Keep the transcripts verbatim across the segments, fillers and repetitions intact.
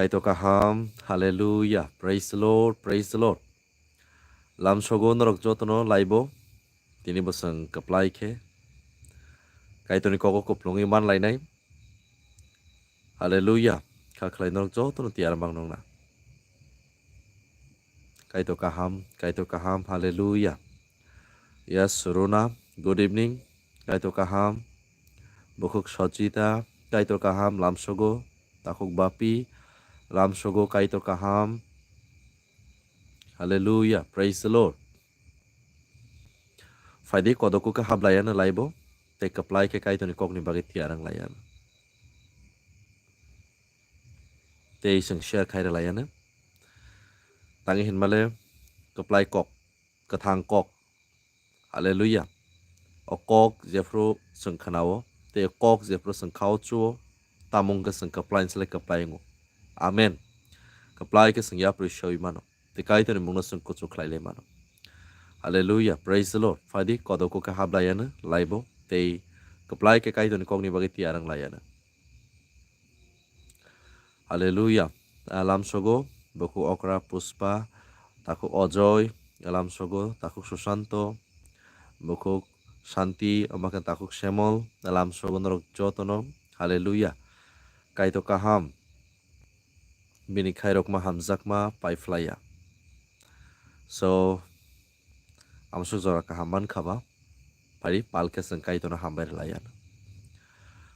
Kaitor kaham. Hallelujah. Praise the Lord. Praise the Lord. Lamsogo norok jotono laibo. Tini bosong kaplai khe. Kaitorni kogo kuplungwi man lainai. Hallelujah. Kha khlai norok jotono tiyar mang nongna. Kaitor kaham, Kaitor kaham. Hallelujah. Yes, Runa, good evening. Kaitor kaham. Bukhuk Sachita, Kaitor kaham. Lamsogo, Takhuk Bapi, Lamsogo, Kaitor kaham. Hallelujah. Praise the Lord. Phaidi kodoku khe hablaiano laibo, tei kaplai khe Kaitorni kokni bagwi tiyar wng laiano. Tei chwng share khai rw laiano. Tangi hinmale kaplai kok, kwthang kok. Hallelujah. O kok jephru chwng khnao, tei o kok jephru chwng khao chuo, tamung khe chwng kaplai ni slai kaplai wngo. Amen. Kaplai khe chwng yapri sawi mano. Tei Kaitorni mungno chwng kuchuk khlai lai mano. Hallelujah. Praise the Lord. Phaidi kodoku khe hablaiano laibo, tei kaplai khe Kaitorni kokni bagwi tiyar wng laiano. Hallelujah. Alamsogo, bukhuk Okra Puspa, takhuk Ojoy, alamsogo, takhuk Susanto, bukhuk Santi, omakhe takhuk Semol, alamsogo norok jotono. Hallelujah. Kaitor kaham. Bini khairokma hamjakma pai phlaiya. So, amsuk jora kaham mankha ba, phari pal khe chwng Kaitorno hambai rwlaiya.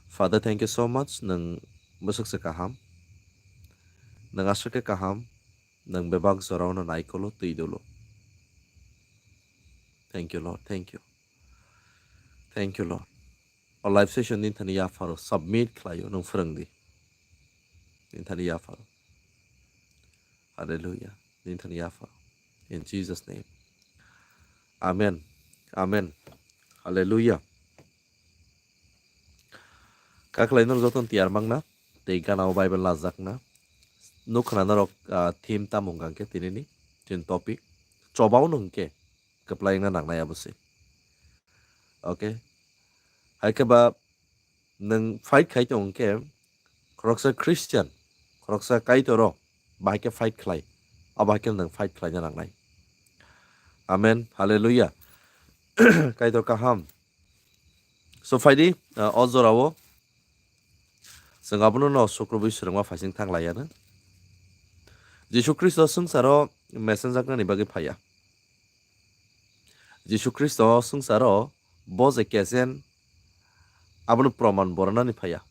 Father, thank you so much, nwng bwswk se kaham, nwng aswk khe kaham, nwng bebak jorao no naikolo twi dolo. Thank you, Lord, thank you. Thank you, Lord. O live session nini thani yapharo submit khlaio, nwng phwrwng di. Nini thani yapharo. Hallelujah. Nini thani yapharo. In Jesus' name. Amen. Amen. Hallelujah. Kha khlai norok jotono tiyar mangna, tei gana o Bible lajakna. Nuk khna norok, ah, theme tamo hwnkha khe tinini, chini topic. Chobao no hwnkhe, kwplai wngna nangnai abo se. Okay. Hai khe ba nwng fight khai tong khe, khoroksa Christian, khoroksa Kaitoro, bahai khe fight khlai, abo hai khe nwng fight khlaina nangnai. Amen. Hallelujah. Kaitor kaham. So phaidi, uh, o jorao chwng abono no sukrubwi swrwngma phaising thang laiya no. Jisu Khristo swngcharo mesenjaknani bagwi phaiya. Jisu Khristo swngcharo bo je kesen abono proman bornani phaiya.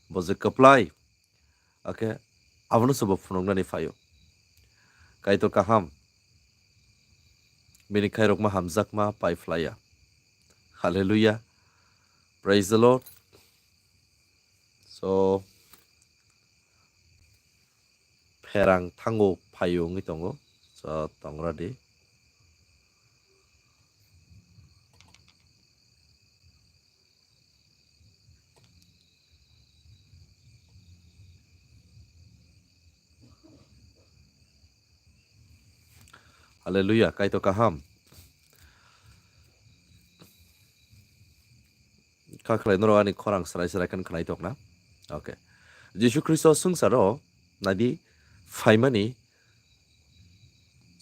Bo je kwplai, okay, abono se bo phunuknani phaio. Kaitor kaham. Bini khairokma hamjakma pai phlaiya. Hallelujah. Praise the Lord. So, pherang thango phaio wngwi tongo. So, tongra di. Hallelujah, Kaitor kaham. Kha khlai norok ani khorang srai srai khan khnai tokna. Okay. Jisu Khristo swngcharo nadi phaimani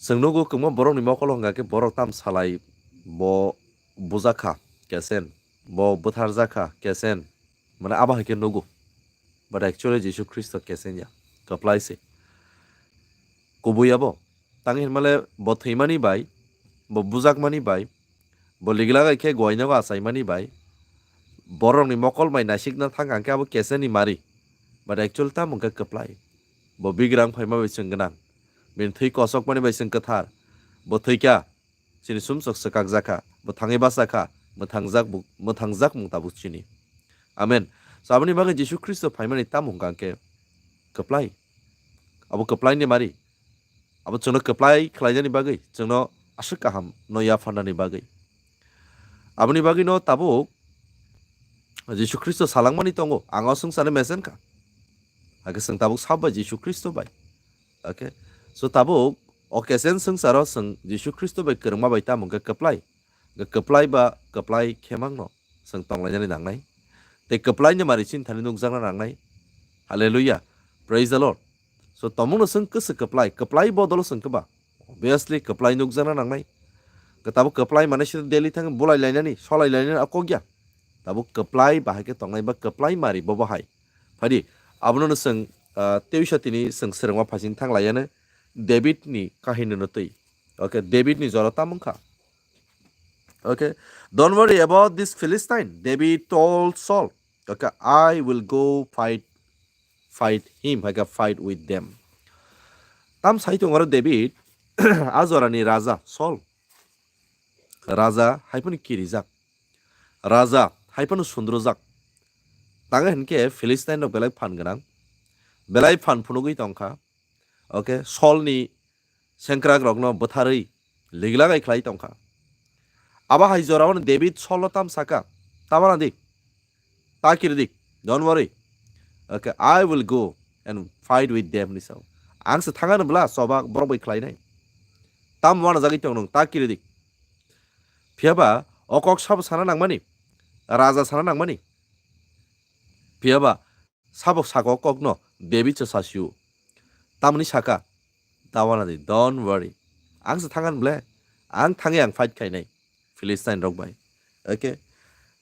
chwng nugo kwbangma borokni mokol hwnkha khe borok tam salai bo bujakha kesen, bo bwtharjakha kesen, mane abo hai khe nugo. But actually Jisu Khristo kesen ya, kwplai se. Kubui abo, tang hinmale bo thwimani bai, bo bujakmani bai, bo liglagai khe guainago achaimani bai, borokni mokol bai naisikna thang khe abo kesenni mari. But actually tamo hwnkhe kwplai. Bo bigrang phaima bai chwng gwnang. Bini thwi kosokmani bai chwng kwthar. Bo thwikha. Chini sumsok swkakjakha, mwthangwi bachakha, mwthangjak bu-, mwthangjak mung tabuk chini. Amen. So, aboni bagwi Jisu Khristo phaimani tamo hwnkha khe kwplai. Abo kwplaini mari. Abo chwngno kwplai khlainani bagwi, chwngno aswk kaham no yapharnani bagwi. Aboni bagwino tabuk Jisu Khristo salangmani tongo, ang o swngcharni mesen kha. Hakhe chwng tabuk sab bai Jisu Khristo bai. Okay. So tabuk o kesen swngcharo chwng Jisu Khristo bai kwrwngma bai tamo hwnkhe kwplai. Hwnkhe kwplai ba kwplai khe mangno chwng tonglainani nangnai. Tei kwplaini mari chini thani nukjakna nangnai. Hallelujah. Praise the Lord. To tomungno chwng kwswk kwplai, kwplai bodolo chwng kwba? Obviously kwplai nukjakna nangnai. Tabuk kwplai mane sida daily thang bulai lainani, solai lainani a kok ya. Tabuk kwplai bahai khe tongnai ba kwplai mari bobo hai. Phadi, abono no chwng, ah, teisa tini chwng swrwngma phasing thang laiyano David ni kahini no twi. Okay, David ni jora tamung kha. Okay, "Don't worry about this Philistine," David told Saul. Okay, "I will go fight, fight him," hai khe fight with them. Tam sai tongo aro David, a jorani raja Saul. Raja hai phano kirijak. Raja hai phano sundrojak. Tang hinkhe Philistine rok belai phan gwnang. Belai phan phunugwi tongkha. Okay, Saul ni sengkrak rokno bwtharwi ligilagai khlai tongkha. Abo hai jorao David Saul no tam saka, "Tabana di, ta kiri di, don't worry. Okay, I will go and fight with them," hinwi sao. "Ang se thangano bla choba borok bai khlainai. Tam wanajagwi tong nwng, ta kiri di." Phiyaba o kok sabo sana nangmani, raja sana nangmani. Phiyaba sabo saka o kokno David se sasio. Tamoni saka, "Tabana di, don't worry. Ang se thangan ble. Ang thangwi ang fight khainai Philistine rok bai." Okay.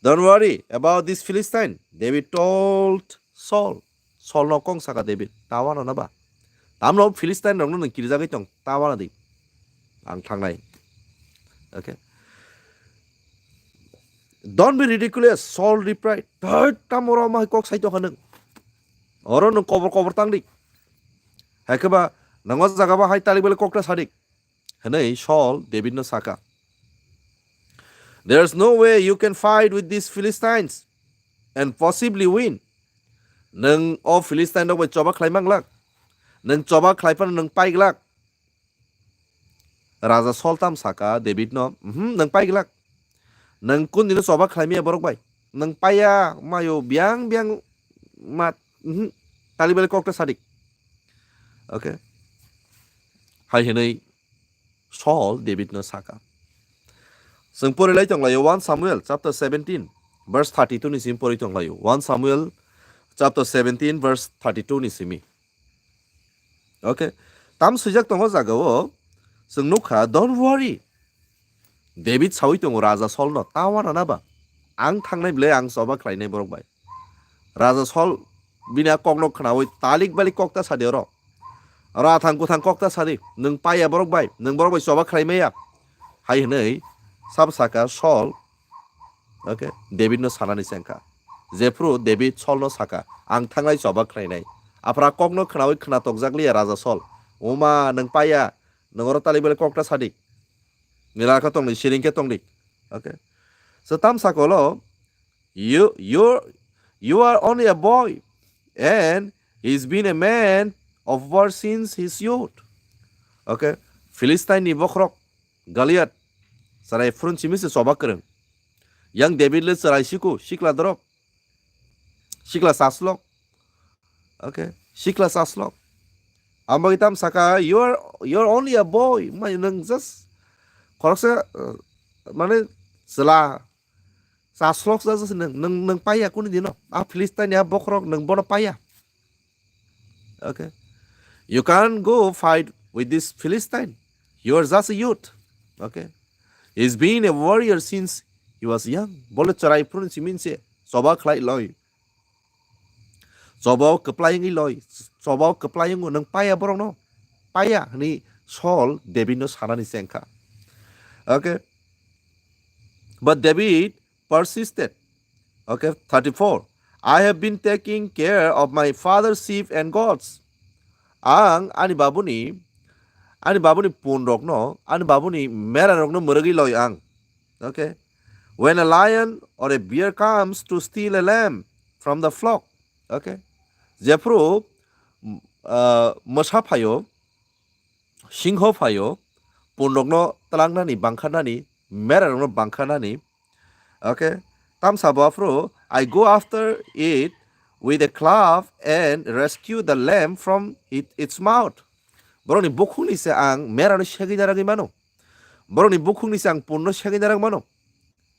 "Don't worry about this Philistine," David told Saul. Saul no kong saka David, "Tabana na ba? Tamno Philistine rokno nwng kirijagwi tong, tabana di. Ang thangnai." Okay. "Don't be ridiculous," Saul replied. "Thai, tamo oro ma hai kok sai tongkha nwng? Oro nwng kobor kobor tang di. Hai khe ba nang o jaga ba hai talik balik kok ta sadik," hinwi Saul David no saka. "There's no way you can fight with these Philistines and possibly win." Nwng o Philistine rok bai choba khlai manglak. Nwng choba khlai phano nwng paiglak. Raja Saul tam saka David no, "Mhm, nwng paiglak. Nwng kun dino choba khlai maya borok bai? Nwng paiya mayo biang biang mat, mhm, tali bali kokta sadik." Okay. Hai hinwi Saul David no saka. Chwng pori lai tong laio one Samuel chapter seventeen verse thirty-two ni simi pori tong laio. One Samuel chapter seventeen verse thirty-two ni simi. Okay. Tam swijak tongo jaga o, chwng nukha, "Don't worry." David sawi tongo raja Saul no, "Tawana na ba? Ang thangnai ble, ang choba khlainai borok bai." Raja Saul bini a kokno khnawi talik balik kokta sadi oro. Oro athang kuthang kokta sadi, "Nwng paiya borok bai, nwng borok bai choba khlai maya," hai hwnwi sab saka Saul. Okay, David no sanani chengkha. Jephru David Saul no saka, "Ang thanglai choba khlainai." Aphra kokno khnawi khna tokjak liya raja Saul. "Oma, nwng paiya, nwng oro talik balik kokta sadi. Nila khe tongdi, siring khe tongdi." Okay. So tam sakolo, "You, you, you are only a boy, and he's been a man of war since his youth." Okay. Philistine ni bokhorok Goliath, chwrai phurun simi se choba kwrwng. Yang David le chwrai siku, sikla dorok. Sikla chaslok. Okay. Sikla chaslok. Ambagwi tam saka, "You are, you are only a boy." Mai nwng just khoroksa, uh, mane chwla chaslok sa just nwng, nwng, nwng paiya kuni dino. A Philistine ya bokhorok nwng bono paiya. Okay. "You can't go fight with this Philistine. You are just a youth." Okay. "He's been a warrior since he was young." Bole chwrai phurun simi se choba khlai loi. Choba kwplai wngwi loi. Choba kwplai wngo, nwng paiya borok no. Paiya hwnwi Saul David no sanani chengkha. Okay. But David persisted. Okay, thirty-four. "I have been taking care of my father's sheep and goats." Ang ani babuni, ani babuni pun rokno, ani babuni mera rokno mwrwgwi loi ang. Okay. "When a lion or a bear comes to steal a lamb from the flock," okay, jephru, mm, uh, mwsa phaio, singho phaio, pun rokno tlangnani, bangkharnani, mera rokno bangkharnani. Okay. Tamsa bo aphuru, "I go after it with a club and rescue the lamb from it, its mouth." Borokni bukhukni se ang merano segwi naragwi mano. Borokni bukhukni se ang punno segwi narag mano.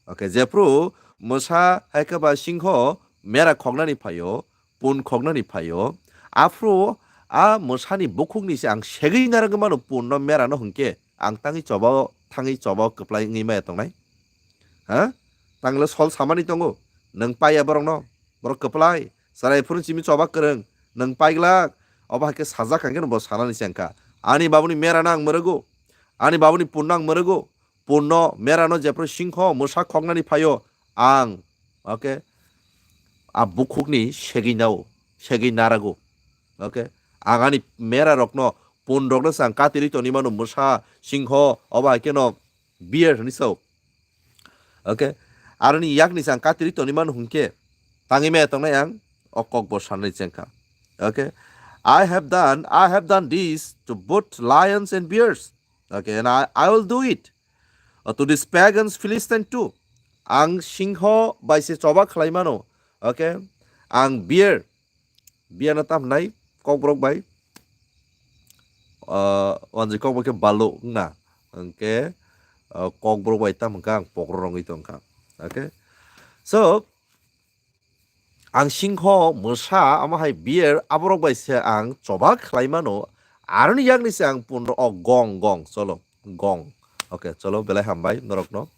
Okay, jephru mwsa hai khe ba singho mera khoknani phaio, pun khoknani phaio, aphuru a mwsani bukhukni se ang segwi narwgwi mano punno merano hwnkhe ang tangwi chobao thangwi chobao kwplai wngwi maya tongnai? Ha? Tanglo sol samani tongo, nwng paiya borokno, borok kwplai, chwrai phuru chimi choba kwrwng, nwng paiglak, obo hai khe sajak hwnkhe bo sanani se wngkha. Ani babuni merano ang mwrwgo, ani babuni punno ang mwrwgo, punno merano jephru singho mwsa khoknani phaio ang, okay, a bukhukni segwi nao, segwi narago, okay, ang ani merarokno, punrokno se ang katirwi tongwi mano, mwsa, singho, obo hai kheno bear hinwi sao. Okay. Aroni yakni se ang katirwi tongwi mano hwnkhe tangwi maya tongnai ang o kok bo sanwi chengkha. Okay. I have done, I have done this to both lions and bears. Okay, and I, I will do it, uh, to this pagans Philistine too. Ang singho bai se choba khlai mano. Okay. Ang bear, bear no tam hnai kokborok bai, uh, wanjwi kokborok khe balu wngna. Hwnkhe, uh, kokborok bai tam hwnkha ang pokro rongwi tongkha. Okay. So, ang singho, mwsa, omo hai bear, aborok bai se ang choba khlai mano. Aroni yakni se ang punro, o gong, gong, cholo, gong. Okay, cholo, belai hambai norokno.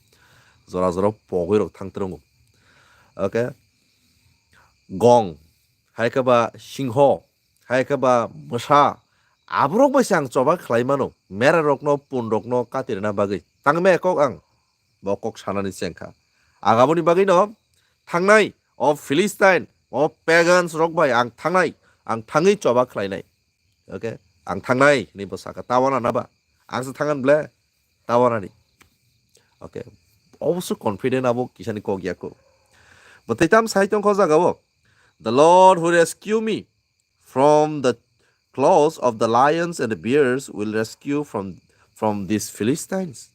Jora jora pogwi rok thang trongo. Okay. Gong, hai khe ba singho, hai khe ba mwsa, aborok bai se ang choba khlai mano, merarokno, punrokno katirina bagwi. Tangme kok ang, bo kok sanani chengkha. Ang aboni bagwino thangnai, o Philistine, o pagans rok bai ang thangnai, ang thangwi choba khlainai. Okay, ang thangnai, hinwi bo sakha, ta wana na ba? Ang se thangan ble, ta wanani. Okay, oboso confident abo kisani kok ya ko. Bo tei tam sai tongkha o jaga o, "The Lord who rescue me from the claws of the lions and the bears will rescue from, from these Philistines."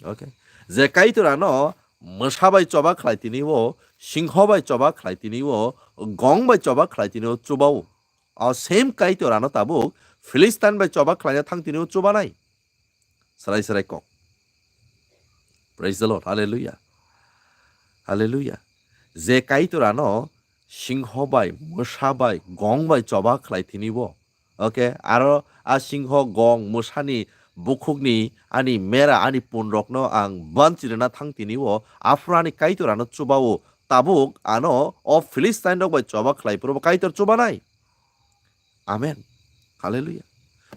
Okay. Je Kaitor ano mwsa bai choba khlai tini o, singho bai choba khlai tini o, gong bai choba khlai tini o chuba o. O same Kaitor ano tabuk Philistine bai choba khlaina thang tini o chubanai. Srai srai kok. Praise the Lord. Hallelujah. Hallelujah. Je Kaitor ano singho bai, mwsa bai, gong bai choba khlai tini bo. Okay, aro a singho, gong, mwsani bukhukni ani mera, ani punrokno ang banchirina thang tini o, aphuru ani Kaitor ano chuba o, tabuk ano o Philistine rok bai choba khlai phuru bo Kaitor chubanai. Amen. Hallelujah.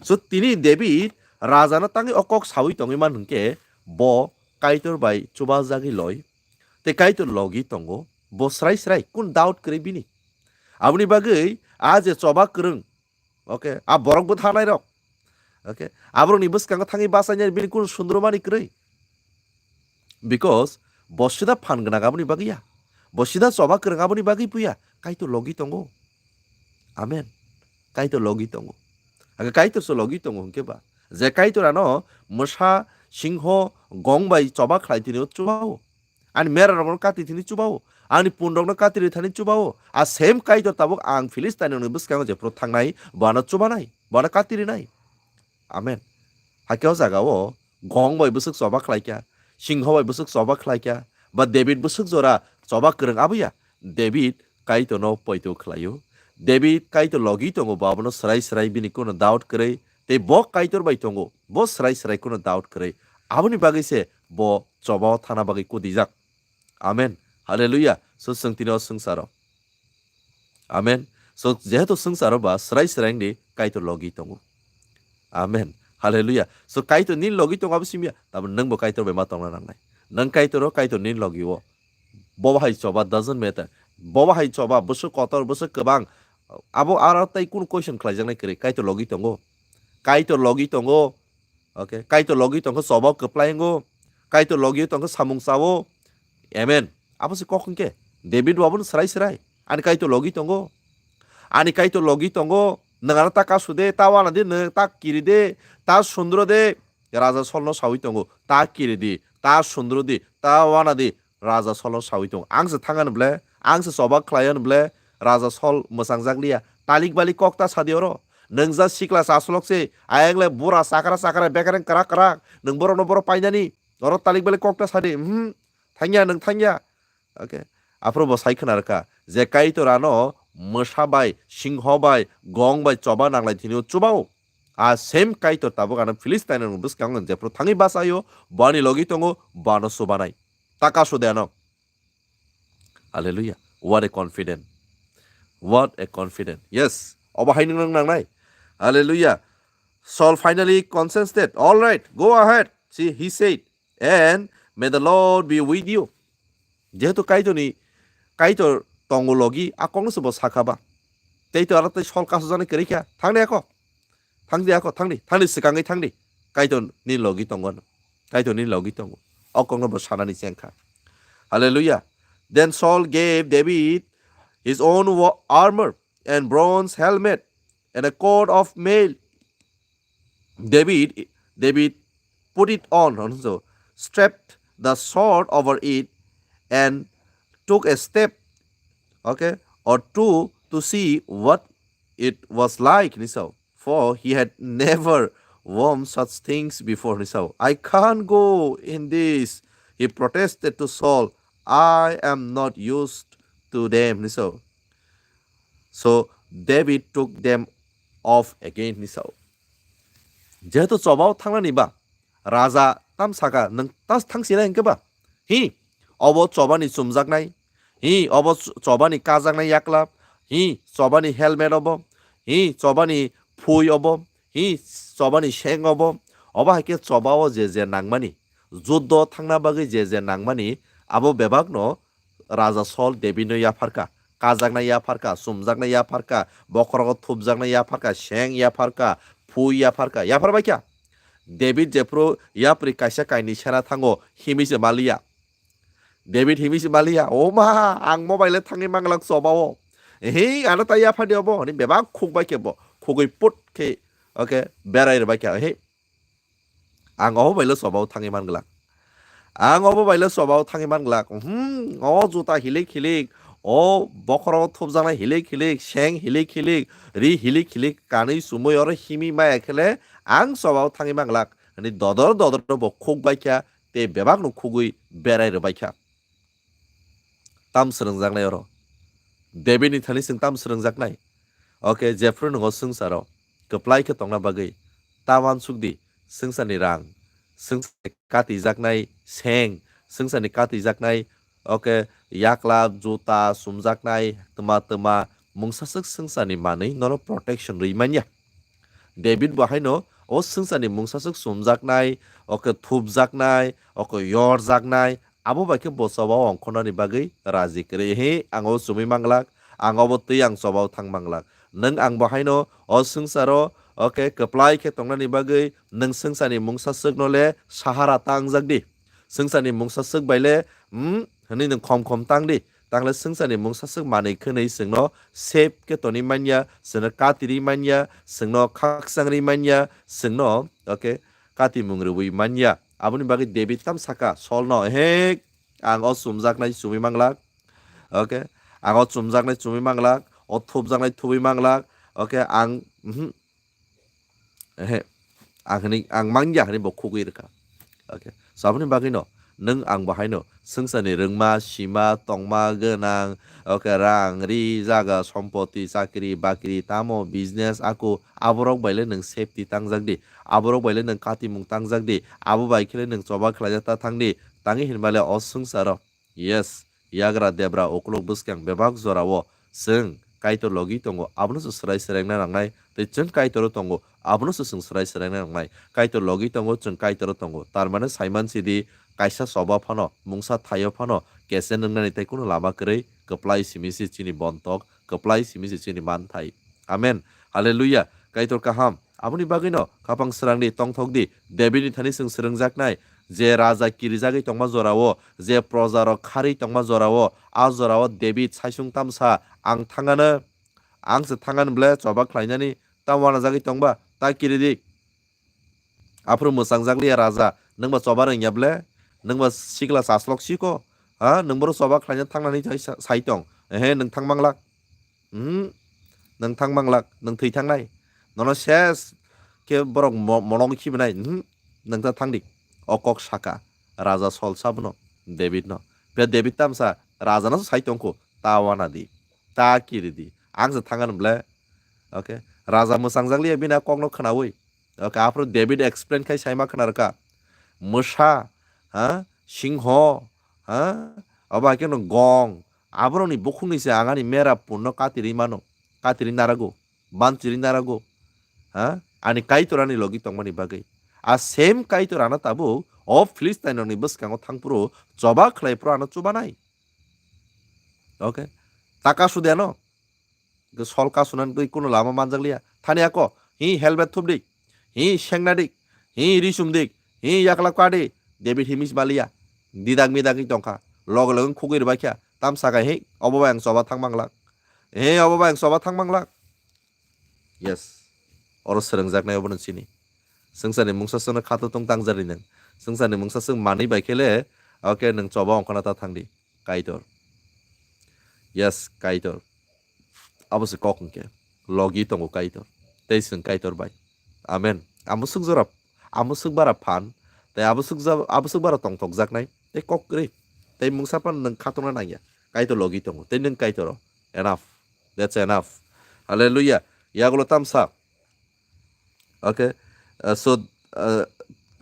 So tini David rajano tangwi o kok sawi tongwi man hwnkhe bo Kaitor bai chubajagwi loi, tei Kaitor logi tongo, bo srai srai, kun doubt kwrwi bini. Aboni bagwi a je choba kwrwng, okay, a borok bwtharnai rok, okay, aborokni bwskango thangwi bachainai bini kun sundrumani kwrwi. Because bo sida phan gwnang aboni bagwi ya, bo sida choba kwrwng aboni bagwi puya, Kaitor logi tongo. Amen. Kaitor logi tongo. Aga Kaitor so logi tongo hwnkhe ba, je Kaitor ano mwsa, singho, gong bai choba khlai tini o chuba o. Ani mera rokno kati tini chuba o. Ani pun rokno kati ri thani chuba o. A same Kaitor tabuk ang Philistine rokni bwskango jephuru thangnai, bo ano chubanai, bo ano kati rinai. Amen. Hakhe o jaga o gong bai bwswk choba khlai kha, singho bai bwswk choba khlai kha, ba David bwswk jora choba kwrwng abo ya. David Kaitorno poito khlaio. David Kaitor logi tongo, bo abono srai srai bini kuno doubt kwrwi, tei bo Kaitor bai tongo, bo srai srai kuno doubt kwrwi. Aboni bagwi se bo choba o thana bagwi kudijak. Amen. Hallelujah. So chwng tini o swngcharo. Amen. So jehetu swngcharo ba srai srai wngdi Kaitor logi tongo. Amen. Hallelujah. So Kaitor nini logi tongo abo simi ya, tabuk nwng bo Kaitor bai ma tongna nangnai. Nwng Kaitor o, Kaitor nini logi o. Bo bahai choba doesn't matter. Bo bahai choba bwswk kotor, bwswk kwbang. Abo aro tei kunu question khlaijaknai kwrwi, Kaitor logi tongo. Kaitor logi tongo. Okay, Kaitor logi tongkha choba kwplai wngo. Kaitor logi tongkha samung chao. Amen. Abo se kok hwnkhe David bo abono srai srai. Ani Kaitor logi tongo. Ani Kaitor logi tongo. Nwng ano ta kasu de, ta wana de, nwng ta kiri de, ta sundro de. Raja Solno sawi tongo. Ta kiri di, ta sundro di, ta wana di. Raja Solo sawi tongo. Ang se thangani ble, ang se choba khlaiani ble, Raja Sol mwchangjakliya. Talik balik kok ta sadi oro. Nwng ja sikla chasolok se, ayang le bura chakra chakra bekereng kwrak kwrak. Nwng borokno borok painani. Oro talik balik kok ta sadi. Hmm. Thangya, nwng thangya. Okay. Aphuru bo sai khna rwkha je Kaitor ano mwsa bai, singho bai, gong bai choba nanglai thini o chubao. A same Kaitor tabuk ano Philistine rok bwskango jephru thangwi bachaio, bani logi tongo, bano chubanai. Taka sude ano. Hallelujah. What a confident. What a confident. Yes. Obo hai nung nangnai. Hallelujah. Saul finally consented. All right, go ahead. See, he said, and may the Lord be with you. Jehetu Kaitorni, Kaitor tongo logi, a kokno se bo sakha ba. Tei to aro tei Saul kasu jani kwrwi kha. Thangdi ako. Thangdi ako, thangdi. Thangdi swkangwi thangdi. Kaitor ni logi tongo ano. Kaitor ni logi tongo. O kokno bo sanani chengkha. Hallelujah. Then Saul gave David his own wa- armor and bronze helmet and a coat of mail. David, David put it on, so strapped the sword over it and took a step, okay, or two to see what it was like, ni so. For he had never worn such things before, ni so. "I can't go in this," he protested to Saul. "I am not used to them," ni so. So David took them off again, ni so. Jehetu chobao thangnani ba, raja tam saka, "Nwng tas thangsinai hwnkhe ba? Hi, obo chobani chumjaknai, hi, obo ch-, chobani kajaknai yaklap, hi, chobani helmet obo, hi, chobani phui obo, hi, chobani seng obo." Obo hai khe chobao je je nangmani, juddo thangna bagwi je je nangmani, abo bebakno Raja Saul Davidno yapharkha, kajaknai yapharkha, sumjaknai yapharkha, bokhorogo thupjaknai yapharkha, seng yapharkha, phui yapharkha, yapharbaikha. David jephru yapri kaisa kainwi sera thango, himwi se maliya. David himwi se maliya, "O ma, ang mo bai le thangwi manglak chobao. Ehe, ano ta yaphadi obo," hwnwi bebak khukbaikhe bo, khugwi put khe, okay, berai rwbaikha, ehe. Ang obo bai le chobao thangwi manglak. Ang obo bai le chobao thangwi manglak. Hmm, o juta hilik hilik, o bokhoro thupjaknai hilik hilik, seng hilik hilik, ri hilik hilik, kanwi chumui oro himwi maya khe le ang chobao thangwi manglak. Hwnwi dodor dodor bo khukbaikha, tei bebakno khugwi berai rwbaikha. Tam swrwngjaknai oro. Davidni thani chwng tam swrwngjaknai? Okay, jephru nwngo swngcharo kwplai khe tongna bagwi ta uansuk di, swngcharni rang, swngcharni katijaknai seng, swngcharni katijaknai, okay, yaklap, juta, sumjaknai, twma twma, mungsaswk swngcharni manwi nono protection rwi manya. David bo haino o swngcharni mungsaswk sumjaknai, okay, thupjaknai, okay, yorjaknai, abo bai khe bo chobao ongkhornani bagwi raji kwrwi. He, ang o chumui manglak, ang obo twi ang chobao thang manglak. Nwng ang bo haino o swngcharo, okay, kwplai khe tongnani bagwi nwng swngcharni mungsaswkno le sahara ta wngjak di. Swngcharni mungsaswk bai le, hmm, hwnwi nwng khom khom tang di. Tangle swngcharni mungsaswk manwi khwnwi chwngno safe khe tonwi manya, chwngno katirwi manya, chwngno khakchangri manya, chwngno, okay, katimung rwui manya. Aboni bagwi David tam saka Solno, "He, ang o chumjaknai chumui manglak." Okay? "Ang o chumjaknai chumui manglak, o thupjaknai thubui manglak." Okay? "Ang, mhm. Ehe, ang hwnwi, ang mangya," hwnwi bo khugwi rwkha. Okay? So aboni bagwino nwng ang bo haino swngcharni rwngma, sima, tongma, gwnang, okay, rang, ri, jaga, sompoti, chakri, bakri, tamo, business, aku, aborok bai le nwng safety tangjak di. Aborok bai le nwng katimung tangjak di, abo bai khe le nwng choba khlaijak ta thang di, tangwi hinba le o swngcharo. Yes, yagra debra ukuluk bwskang bebak jorao chwng Kaitor logi tongo, abono se swrai swrengna nangnai, tei chwng Kaitoro tongo, abono se chwng swrai swrengna nangnai. Kaitor logi tongo, chwng Kaitoro tongo. Tar mane saiman sidi, kaisa choba phano, mungsa thaio phano, kesen wngnani tei kunu lama kwrwi, kwplai simi se chini bontok, kwplai simi se chini manthai. Amen. Hallelujah. Kaitor kaham. Aboni bagwino khapang srang di, tongthok di. Davidni thani chwng srwngjaknai, je raja kirijagwi tongma jorao, je projarok kharwi tongma jorao, a jorao David saisung tamsa, "Ang thangano, ang se thangano ble choba khlainani, ta uanajagwi tongba, ta kiri di." Aphuru mwchangjak liya raja, "Nwng ba choba rwngya ble? Nwng ba sikla chaslok siko? Ha, nwng boro choba khlaina thangnani sai, sai tong? Ehe, nwng thang manglak." Hmm? Nwng thang manglak, nwng thwi thangnai. Nono ses khe borok mo-, monok khibi nai. Hmm? Nwng ta thang di. O kok saka Raja Sol sabono, David no. Phiya David tamsa raja no sai tongkho, ta wana di, ta kiri di, Ang se thang ano ble. Okay. Raja mwchang jak liya bini a kok no khwnawi. Okay. Aphuru David explain khai saima khwna rwkha. Mwsa, ha? Singho, ha? Obo hai khe no gong. Aborokni bukhukni se ang ani mera punno katirwi mano. Katirwi narago. Banchirwi narago. Ha? Ani Kaitor ani logi tongmani bagwi. A same Kaitor ano tabuk o Philistine rokni bwskango thangphuru choba khlai phuru ano chubanai. Okay. Taka sudi ano. Ke sol kasunan twi kuno lama manjak liya. Thani ako, hi helmet thupdik, hi sengnadik, hi risumdik, hi yakla kwadi, David hi mis baliya. Didak midak wng tongkha. Loge loge khugwi rwbaikha. Tam sakai hi, obo bai ang choba thang manglak. Hi, obo bai ang choba thang manglak. Yes. Oro swrwngjaknai obono chini. Swngcharni mungsa swngno khato tong tangjari nwng. Swngcharni mungsa swng manwi bai khe le, okay, nwng choba ongkhorna ta thangdi. Kaitor. Yes, Kaitor. Abo se kok hwnkhe. Logi tongo Kaitor. Tei chwng Kaitor bai. Amen. Amo swk jora, amo swk bara phan. Tei abo swk ja-, abo swk bara tongthokjaknai. Tei kok kwrwi. Tei mungsa phan nwng khatungna nangya. Kaitor logi tongo. Tei nwng Kaitor o. Enough. That's enough. Hallelujah. Yagulo tamsa. Okay. Uh, so, uh,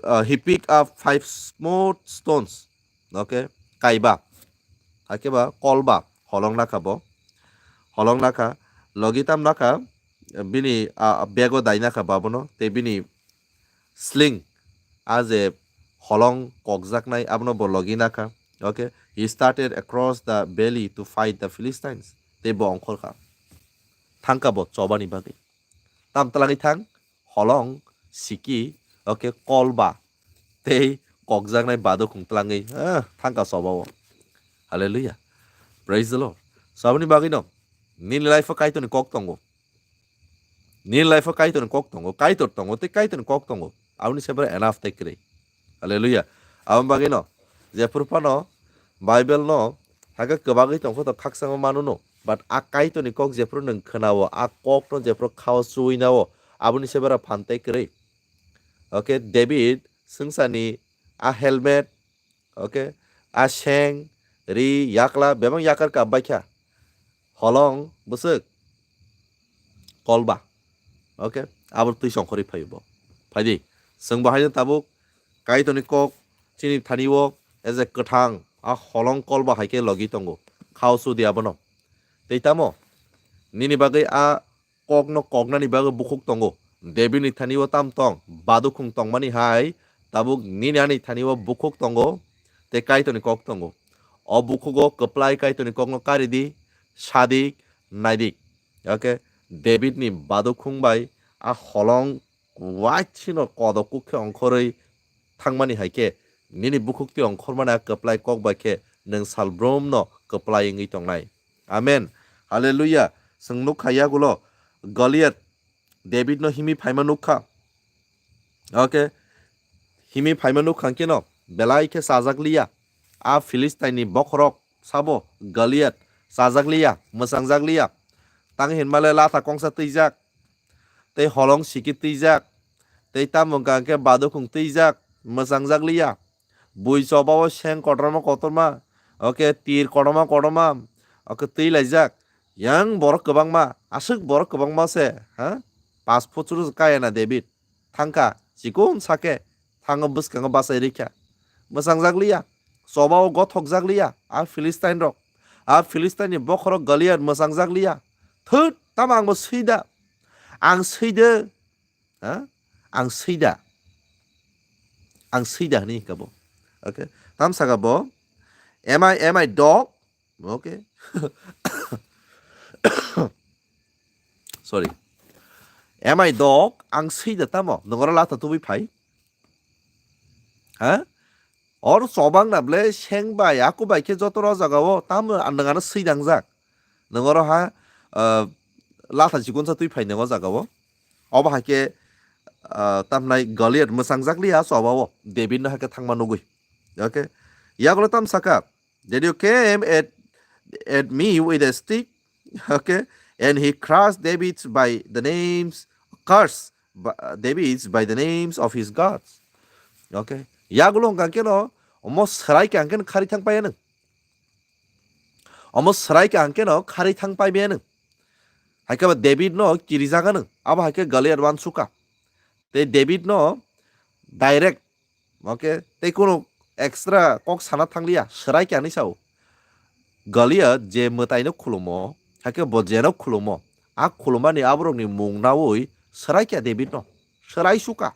uh, he picked up five smooth stones. Okay. Kaiba. Hakhe ba kolba. Holong nakha bo. Holong nakha. Logi tam nakha. Bini, uh, bego dai nakha babono. Te bini sling. A je holong kokjaknai abono bo logi nakha. Okay. He started across the valley to fight the Philistines. Te bo ongkhorkha. Thangkha bo chobani bagwi. Tam twlangwi thang, holong, siki, okay, kolba, tei kokjaknai badukhung twlangwi, ah, thangkha chobao. Hallelujah. Praise the Lord. So, aboni bagwino, nini life-o Kaitorni kok tongo. Nini life-o Kaitorni kok tongo, Kaitor tongo, tei Kaitorni kok tongo. Aboni se bwrwi enough tei kwrwi. Hallelujah. Aboni bagwino, jephuru phano Bible-no hakhe kwbagwi tongkha to khakchangma manuno. But a Kaitorni kok jephuru nwng khwnao, a kokno jephuru khao chuwi nao, aboni se bwrwi phan tei kwrwi. Okay, David swngcharni a helmet, okay, a seng, ri, yakla, bebak yakar kap baikha. Holong, bwswk, kolba. Okay, abo twi songkhorwi phaio bo. Phaidi, chwng bo haino tabuk Kaitorni kok chini thani-o, as a kwthang, a holong kolba hai khe logi tongo. Khao sudi abono. Tei tamo, nini bagwi a kokno koknani bagwi bukhuk tongo. Davidni thani-o tam tong, badukhung tongmani hai, tabuk nini ani thani-o bukhuk tongo, tei Kaitorni kok tongo. O bukhugo kwplai Kaitorni kokno karidi, sadik, naidik. Okay, Davidni badukhung bai a holong waisino kodok kuk khe ongkhorwi thangmani hai khe, nini bukhuk twi ongkhormani a kwplai kok bai khe nwng salbrumno kwplai wngwi tongnai. Amen. Hallelujah. Chwng nukha yagulo Goliath Davidno himwi phaima nukha. Okay. Himwi phaima nukha hwnkhe no belai khe chajak liya. A Philistine-ni bokhorok sabo Goliath chajak liya, mwchangjak liya. Tang hinmale latha kongsa twijak. Tei holong siki twijak. Tei tamo hwnkha hwnkhe badukhung twijak, mwchangjak liya. Bui chobao seng kotorma kotorma, oke, tir kotorma kotorma, oke, twi laijak. Yang borok kwbangma, aswk borok kwbangma se, ha? Pas phut churu kaya na David. Thangkha, chikon sake, thango bwskango bachai rikha. Mwchangjak liya, chobao gothokjak liya, a Philistine rok. A Philistine ni bokhorok Goliath mwchangjak liya. Thut, tamo ang bo swida. Ang swida. Ha? Ang swida. Ang swida hwnwi hinkha bo. Okay. Tam saka bo, "Am I, am I dog?" Okay. Sorry. "Am I dog?" Ang swida tamo. Nongora latha tubui phai. Ha? Or chobang na ble seng bai, aku bai khe joto ro jaga o, tamo nwng ano swidangjak. Nwng oro ha, ah, latha chikonsa twi phai nwngo jaga o. Obo hai khe, ah, tamnai Goliath mwchangjak liya choba o, David no hai khe thangma nugwi. Okay. Yagulo tam saka, "Did you came at, at me with a stick?" Okay. And he crushed David by the names, curse ba-, David by the names of his gods. Okay. Yagulo hwnkha khe no, omo swrai khe ang khe no khari thang paiya nwng. Omo swrai khe ang khe no khari thang pai maya nwng. Haikhe ba David no kirijak ano, abo haikhe Goliath uansukha. Tei David no direct, okay, tei kunu extra kok sana thangliya, swrai khe ani sao. Goliath je mwtaino khulumo, haikhe bo jeno khulumo, a khulumani aborokni mung naui swrai khe David no, swrai sukha.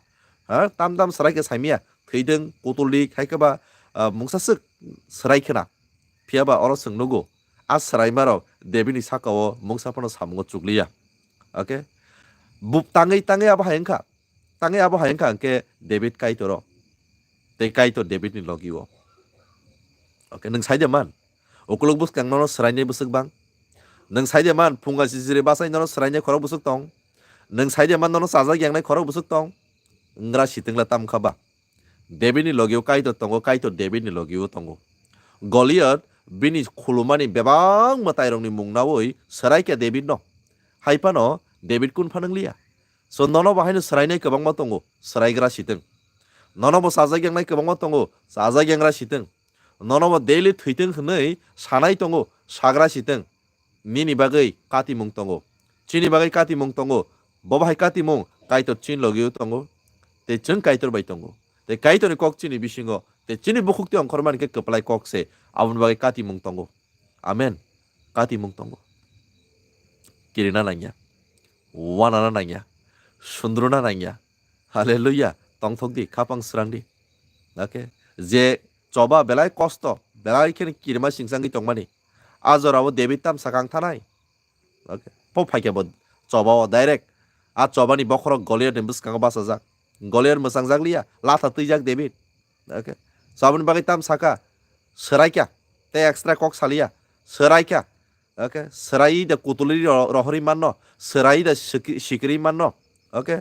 Ha, tam tam swrai khe saimya, thwidwng, kutuldi, haikhe ba, ah, mungsa swk swrai khna. Phiya ba oro chwng nugo, a swraimarok Davidni saka-o mungsa phano samungo chukliya. Okay? Bu-, tangwi, tangwi abo hai wngkha. Tangwi abo hai wngkha hwnkhe David Kaitor-o. Tei Kaitor Davidni logi-o. Okay, nwng sai de man? Ukuluk bwskang nono swrainai bwswk bang? Nwng sai de man phunga sisiri bachai nono swrainai khorok bwswk tong? Nwng sai de man nono chajak yangnai khorok bwswk tong? Wnggra sitwngla tam kha ba? Davidni logi-o Kaitor tongo, Kaitor Davidni logi-o tongo. Goliath bini khulumani bebak mwtairokni mung naui swrai khe Davidno. Hai phano David kun phano wngliya. So nono bo haino swrainai kwbangma tongo, swraigra sitwng. Nono bo chajak yangnai kwbangma tongo, chajak yangra sitwng. Nono bo daily thwitwng hwnwi sanai tongo, sagra sitwng. Nini bagwi katimung tongo. Chini bagwi katimung tongo. Bo bahai katimung Kaitor chini logi-o tongo. Tei chwng Kaitor bai tongo. Tei Kaitorni kok chini bisingo. Tei chini bukhuk tei ongkhormani khe kwplai kok se. Aboni bagwi katimung tongo. Amen. Katimung tongo. Kirina nangya. Wanana nangya. Sundruna nangya. Hallelujah. Tongthok di, khapang srang di. Okay. Je choba belai kosto, belai khe kirima singsangwi tongmani. A jorao David tam sakang thanai. Okay. Po phaikhe bo choba o direct. A choba ni bokhorok Goliath ni bwskango bachajak. Goliath mwchang jak liya, latha twijak David. Okay. So aboni bagwi tam saka, swraikha. Tei extra kok saliya, swraikha. Okay. Swrai da kutulwi ro-, rohorwi manno, swrai da siki-, sikirwi manno. Okay.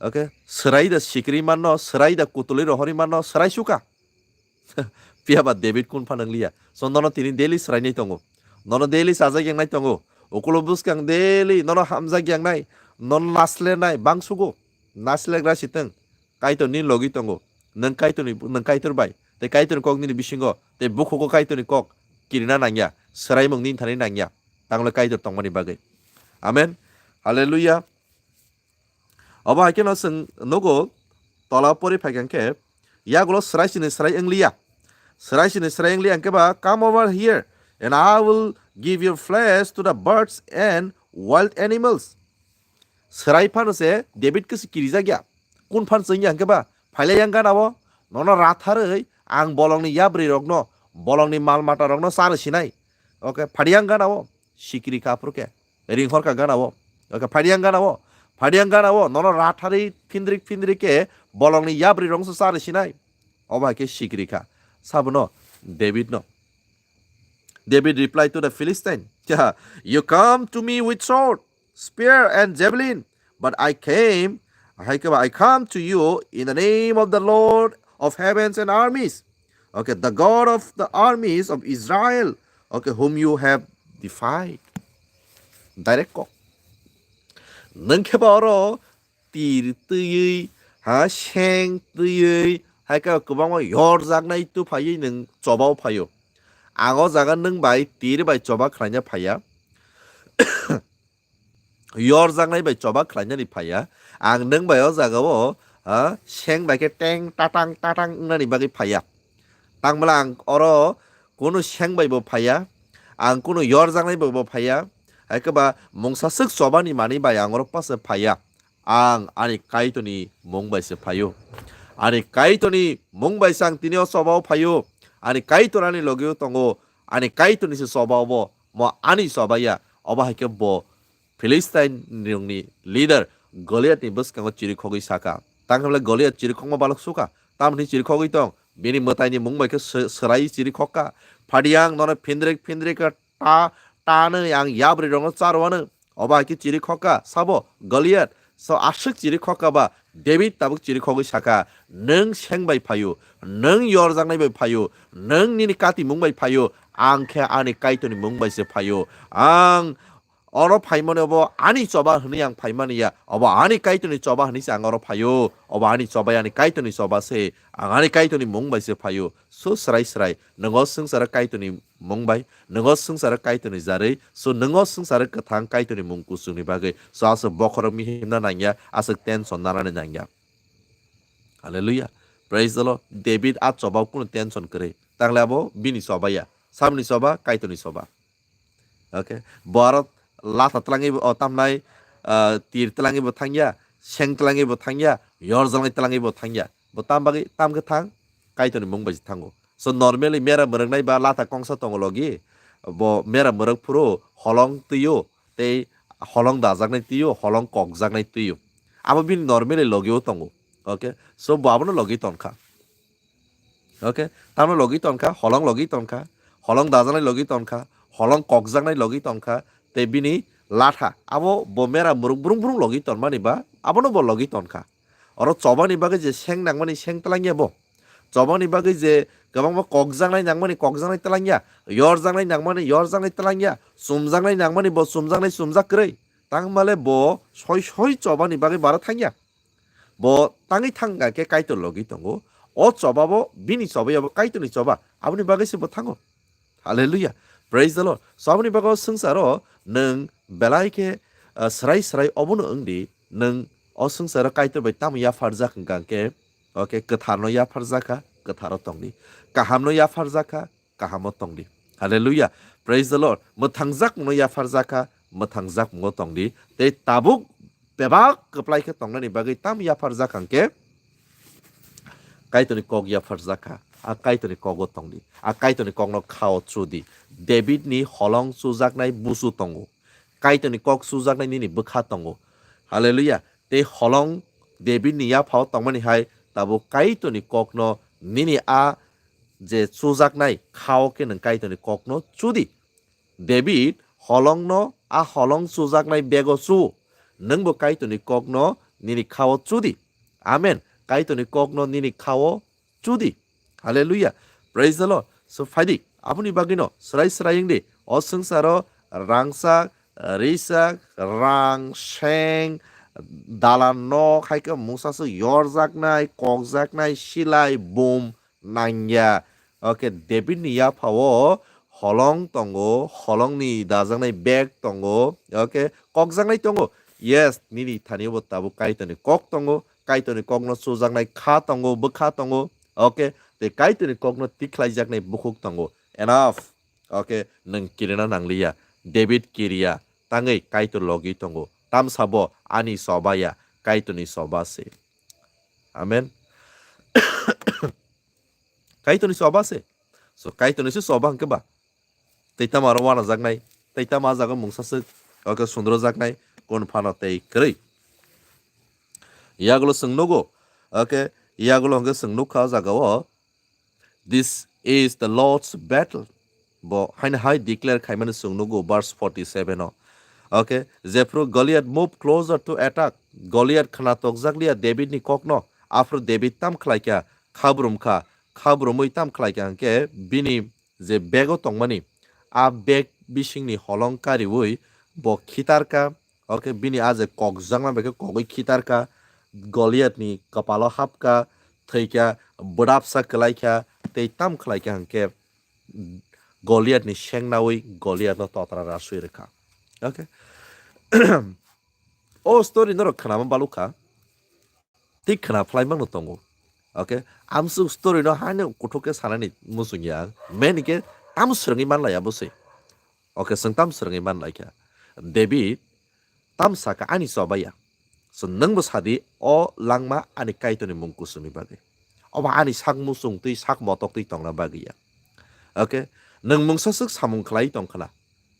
Okay. Swrai da sikirwi manno, swrai da kutulwi rohorwi manno, swrai suka. Phiya ba David kun phano wngliya. So nono tini daily swrainai tongo. Nono daily chajak yangnai tongo. Ukulo bwskang daily nono hamjak yangnai. Nono naslenai bangsugo. Naslegra sitwng. Kaitor nini logi tongo. Nwng Kaitorni, nwng Kaitor bai. Tei Kaitorni kok nini bisingo. Tei bukhugo Kaitorni kok. Kirina nangya. Swraimung nini thani nangya. Tanglo Kaitor tongmani bagwi. Amen. Hallelujah. Obo hai kheno chwng nugo, tola pori phaikha khe, yagulo swrai sini swrai wngliya. Swrai sini swrai wngliya hwnkhe ba, "Come over here, and I will give your flesh to the birds and wild animals." Swrai phano se David khe se kirijak ya. Kun phan chwng ya hwnkhe ba, phailai yang gana o, nono ratharwi ang bolongni yabrwi rokno, bolongni mal mata rokno charwi sinai. Okay, phadi yang gana o. Sikiri kha aphuru khe. Ringhor kha gana o. Oke, phadi yang gana o. Phadi yang gana o. Nono ratharwi phindrik phindrik khe bolongni yabrwi rokno se charwi sinai. Obo hai khe sikiri kha. Sabono David no. David replied to the Philistine, "You come to me with sword, spear and javelin, but I came, hai khe ba, I come to you in the name of the Lord of heavens and armies." Okay, the God of the armies of Israel, okay, whom you have defied. Direct kok. Nwng khe ba oro tir twiwi, ha, seng twiwi, hai khe kwbangma yorjaknai tu phaiwi nwng chobao phaio. Ang o jaga nwng bai tir bai choba khlaina phaiya. Yorjaknai bai choba khlainani phaiya. Ang nwng bai o jagao, ha, seng bai khe teng tatang tatang wngnani bagwi phaiya. Tangmala ang oro kunu seng bai bo phaiya, ang kunu yorjaknai bai bo phaiya, hai khe ba mungsa swk chobani manwi bai ang oro pase phaiya. Ang ani Kaitorni mung bai se phaio. Ani Kaitorni mung bai se ang tini o chobao phaio. Ani Kaitor ani logeo tongo. Ani Kaitorni se chobao bo. Mo ani chobaiya. Obo hai khe bo Philistine rokni leader Goliath ni bwskango chirikhogwi saka. Tang hwnle Goliath chirikhokma balok sukha. Tamni chirikhogwi tong. Bini mwtaini mung bai khe sw-, swrai chirikhokka. Phadi ang nono phindrik phindrik khe ta, tanwi ang yabri rokno charwano. Obo hai khe chirikhokka. Sabo Goliath. So aswk chirikhokka ba David tabuk chirikhogwi saka. Nwng seng bai phaio. Nwng yorjaknai bai phaio. Nwng nini kati mung bai phaio. Ang khe ani Kaitorni mung bai se phaio. Ang oro phaimani obo ani choba hwnwi ang phaimani ya, obo ani Kaitorni choba hwnwi se ang oro phaio, obo ani choba ya ani Kaitorni choba se, ang ani Kaitorni mung bai se phaio. So srai srai, nwng o swngcharo Kaitorni mung bai, nwng o swngcharo Kaitorni jarwi, so nwng o swngcharo kwthang Kaitorni mung kuchukni bagwi, so aswk bokhorok mihimna nangya, aswk tension nanani nangya. Hallelujah. Praise the Lord. David a choba kunu tension kwrwi. Tangle abo bini choba ya. Samni choba, Kaitorni choba. Okay. Bo aro latha twlangwi bo, o, tamnai, ah, tir twlangwi bo thangya, seng twlangwi bo thangya, yorjalnai twlangwi bo thangya. Bo tam bagwi, tam khe thang, Kaitorni mung bai se thango. So normally mera mwrwknai ba latha kongsa tongo logi, bo mera mwrwk phuru holong twiyo, tei holong dajaknai twiyo, holong kokjaknai twiyo. Abo bini normally logi o tongo. Okay. So bo abono logi tonkha. Okay, tamno logi tonkha, holong logi tonkha, holong dajaknai logi tonkha, holong kokjaknai logi tonkha, tei bini latha, abo bo mera mwrwk brung brung logi tonmani ba, abono bo logi tonkha. Oro chobani bagwi je seng nangmani seng twlangya bo. Chobani bagwi je kwbangma kokjaknai nangmani kokjaknai twlangya, yorjaknai nangmani yorjaknai twlangya, chumjaknai nangmani bo chumjaknai chumjak kwrwi. Tangmale bo soi soi chobani bagwi bara thangya. Bo tangwi thangkha khe Kaitor logi tongo. O choba bo bini choba ya bo Kaitorni choba. Aboni bagwi se bo thango. Hallelujah. Praise the Lord. So aboni bagwi o swngcharo nwng belai khe, ah, srai srai obono wng di. Nwng o swngcharo Kaitor bai tamo yapharjak hwnkha khe, okay, kwtharno yapharjak kha, kwtharo tong di. Kahamno yapharjak kha, kahamo tong di. Hallelujah. Praise the Lord. Mwthangjakmungno yapharjak kha, mwthangjakmungo tong di. Tei tabuk bebak kwplai khe tongnani bagwi tam yapharjak hwnkhe Kaitorni kok yapharjak kha. A Kaitorni kogo tong di. A Kaitorni kokno khao chu di. Davidni holong chujaknai busu tongo. Kaitorni kok chujaknai nini bwkha tongo. Hallelujah. Tei holong Davidni yaphao tongmani hai tabuk Kaitorni kokno nini a je chujaknai khao khe nwng Kaitorni kokno chu di. David holongno a holong chujaknai bego chu. Nwngbo Kaitorni kokno nini khao chu di. Amen. Kaitorni kokno nini khao chu di. Hallelujah. Praise the Lord. So phai di. Aboni bagwino srai srai wng di. O swngcharo rangchak, richak, rang, seng, dalan nok, hai khe mungsa swk yorjaknai, kokjaknai, silai, bum, nangya. Okay, Davidni yaphao holong tongo, holongni dajaknai bag tongo. Okay, kokjaknai tongo. Yes, nini thani bo tabuk Kaitorni kok tongo. Kaitorni kokno chujaknai kha tongo, bwkha tongo. Okay, tei Kaitorni kokno tikhlaijaknai bukhuk tongo. Enough. Okay, nwng kirina nangliya. David kiriya. Tangwi Kaitor logi tongo. Tamsabo ani soba ya, Kaitorni soba se. Amen. Kaitorni soba se. So Kaitorni se soba hwnkhe ba. Tei tamo aro wanajaknai. Tei tamo a jaga mungsa swk. Okay, sundrojaknai. Kon phano tei kwrwi. Yagulo chwng nugo. Okay, yagulo hwnkhe chwng nukha o jaga o. This is the Lord's battle. Bo haino hai declare khaimani chwng nugo verse forty seven o. Okay, jephru Goliath move closer to attack. Goliath khna tokjakliya David ni kokno. Aphru David tam khlaikha, khabrum kha, khabrumwi tam khlaikha hwnkhe bini je bego tongmani, a beg bisingni holong kariwi bo khitarkha, okay, bini a je kokjakma bai khe kogwi khitarkha, Goliath ni kwpalo hapkha, thwikha, bwdapsa kwlaikha, tei tam khlaikha hwnkhe Goliath ni sengnawi Goliath no totra raswi rwkha. Okay. O story norok khnama balukha. Tei khna phlai mano tongo. Okay, amsuk story no haino kuthuk khe sanani muchung ya. Main khe tam swrwngwi manlaiya bwswi. Okay, chwng tam swrwngwi manlaikha. David tam sakha ani choba ya. So nwngbo sadi o langma ani Kaitorni mung kuchukni bagwi. Obo ani sak muchung twi sak motok twi tongna bagwi ya. Okay, nwng mungsa swk samung khlai tong khna.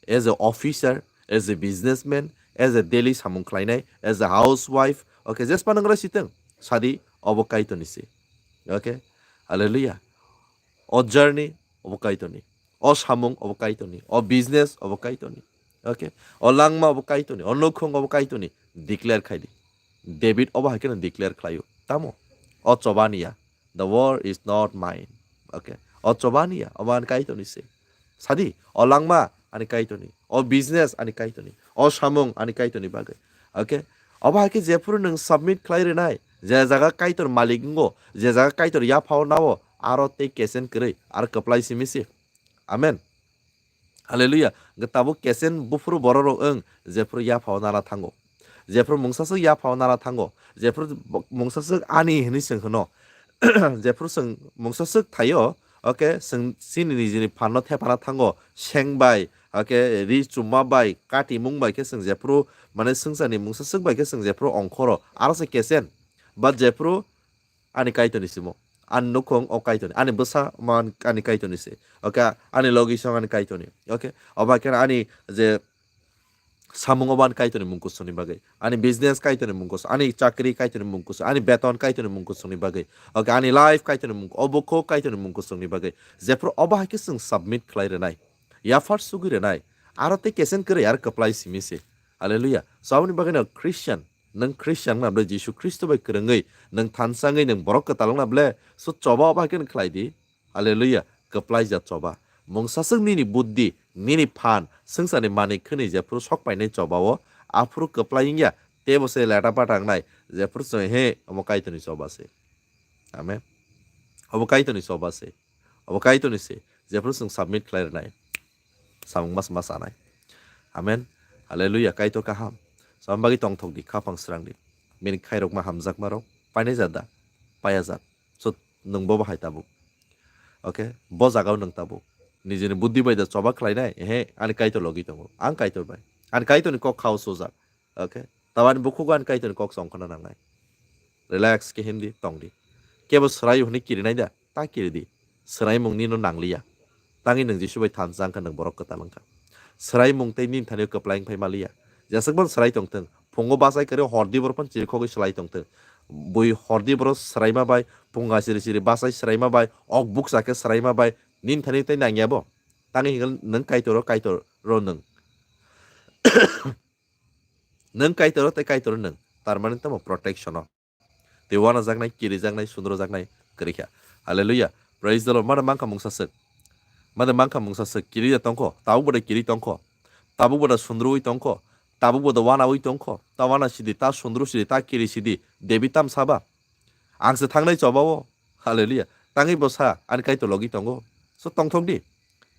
As a officer, as a businessman, as a daily samung khlainai, as a housewife, okay, jespa nang rai siteng, sadi obo Kaitorni se. Okay, hallelujah. O journey obo Kaitorni, o samung obo Kaitorni, o business obo Kaitorni. Okay, o langma obo Kaitorni, o nukhung obo Kaitorni. Declare khai di. David obo hai kheno declare khlaio. Tamo? O chobani ya. The war is not mine. Okay. O chobani ya. Obo ani Kaitorni se. Sadi, o langma ani Kaitorni. O business ani Kaitorni. O samung ani Kaitorni bagwi. Okay? Obo hai khe jephuru nwng submit khlai rwnai, je jaga Kaitor malik wngo, je jaga Kaitor yaphao nao, aro tei kesen kwrwi, aro kwplai simi se. Amen. Hallelujah. Hwnkhe tabuk kesen buphuru bororok wng, jephuru yaphao nana thango. Jephuru mungsaswk yaphao nana thango. Jephuru bo-, mungsaswk ani hinwi chwng hwno. Jephuru chwng mungsaswk thaio, okay, chwng chini nijini phanno thepana thango. Seng bai, okay, ri chumma bai, katimung bai khe chwng jephuru, mane swngcharni mungsaswk bai khe chwng jephuru ongkhoro. Aro se kesen. But jephuru ani Kaitorni simo. Ani nukhung o Kaitorni. Ani bwsa ma ani Kaitorni se. Okay, ani logi song ani Kaitorni. Okay, obo hai khe ani je samung obo ani Kaitorni mung kusungni bagwi. Ani business Kaitorni mung kusung. Ani chakri Kaitorni mung kusung. Ani beton Kaitorni mung kusungni bagwi. Okay, ani life Kaitorni mung, obo kho Kaitorni mung kusungni bagwi. Jephuru obo hai khe chwng submit khlai rwnai. Yaphar sugwi rwnai. Aro tei kesen kwrwi aro kwplai simi se. Hallelujah. So aboni bagwi no Christian, nwng Christian wngna bwle Jisu Khristo bai kwrwngwi, nwng thansa wngwi, nwng borok kwtal wngna bwle, so choba obo hai khe nwng khlai di. Hallelujah. Kwplai ja choba. Mungsaswk nini buddhi, nini phan, swngcharni manwi khwnwi jephuru sok painai choba o, aphuru kwplai wngya, teibo se leta pata wngnai, jephuru chwng he omo Kaitorni choba se. Amen. Obo Kaitorni choba se. Obo Kaitorni se. Jephuru chwng submit khlai rwnai. Samung mas mas anai. Amen. Hallelujah. Kaitor kaham. Samung bagwi tongthok di, khapang srang di. Bini khairokma hamjakma rok. Painai jada. Paya jak. So, nwng bo bahai tabuk. Okay? Bo jagao nwng tabuk. Nijini buddhi bai da choba khlainai. Ehe, ani Kaitor logi tongo. Ang Kaitor bai. Ani Kaitorni kok khao sujak. Okay? Tabani bukhugo ani Kaitorni kok songkhona nangnai. Relax khe himdi, tongdi. Kebo swraio hwnwi kirinai da? Ta kiridi. Swraimung nino nangliya. Tangwi nwng Jisu bai thansa wngkha, nwng borok kwtal wngkha. Swraimung tei nini thani kwplai wngphai maliya. Jeswkbo swrai tongthwng. Phungo bachai kwrwi hordi borok phano chirikhogwi swlai tongthwng. Bui hordi borok swraima bai, phunga siri siri bachai swraima bai, ok bukcha khe swraima bai, nini thani tei nangya bo. Tangwi hwnkhe nwng Kaitoro, Kaitoro nwng. Nwng Kaitoro tei Kaitoro nwng. Tar mani tamo protection o. Tei wanajaknai, kirijaknai, sundrojaknai kwrwi kha. Hallelujah. Praise the Lord. Mada mankha mungsaswk. Mada mankha mungsaswk. Kiri da tongkho. Tabuk bo da kiri tongkho. Tabuk bo da sundrui tongkho. Tabuk bo da wanaui tongkho. Ta wana sidi, ta sundru sidi, ta kiri sidi. Debi tam saba. Ang se thangnai choba o. Hallelujah. Tangwi bo sa, ani Kaitor logi tongo. So tongthok di.